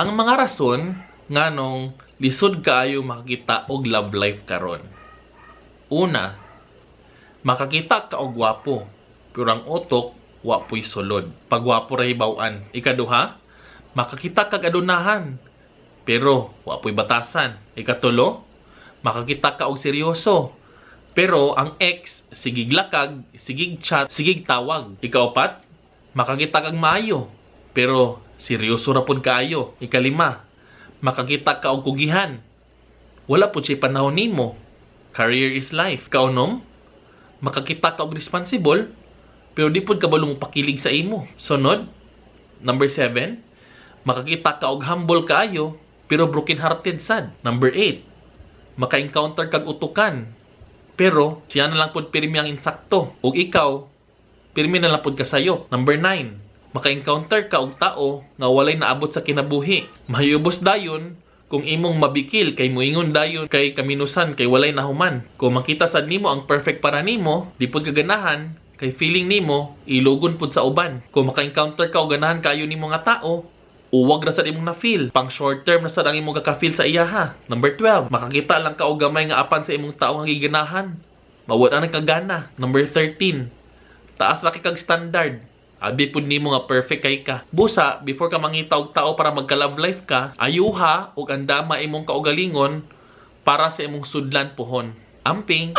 Ang mga rason nganong lisod kaayo makakita og love life karon. Una, makakita ka og gwapo, pero ang utok wa po'y sulod. Pagwapo ra hibaw-an. Ikaduha, makakita kag adunahan, pero wa po'y batasan. Ikatulo, makakita ka og seryoso, pero ang ex sigig lakag, sigig chat, sigig tawag. Ikaupat, makakita kag maayo, pero seryoso ra pud kaayo. Ikalima, makakita ka og kugihan. Wala pud siya panahon nimo. Career is life. Kaunom, makakita ka og responsible, pero di pud kabalo mo pakilig sa imo. Sunod, number 7, makakita ka og humble kaayo, pero broken hearted sad. Number 8, maka-encounter kag utukan, pero siya na lang pud pirmi ang insakto. Ug ikaw, pirmi na lang pud kasayo. Number 9, maka-encounter ka og tao nga walay naabot sa kinabuhi. Mahiyubos dayon kung imong mabikil kay muingon dayon kay kaminusan kay walay nahuman. Kung makita sad nimo ang perfect para nimo, di pud ka ganahan kay feeling nimo ilugon pud sa uban. Kung maka-encounter ka og ganahan kayo nimo nga tao, uwag ra sad imong na-feel. Pang short term na sad ang imong ka-feel sa iya ha. Number 12, makakita lang ka og gamay nga apan sa imong tao nga giganahan. Mawala na kag gana. Number 13, taas ra kay kag standard. Abi pud nimo nga perfect kay ka. Busa, before ka mangita og tao para magka-love life ka, ayuha ug andama imong kaugalingon para sa imong sudlan pohon. Amping!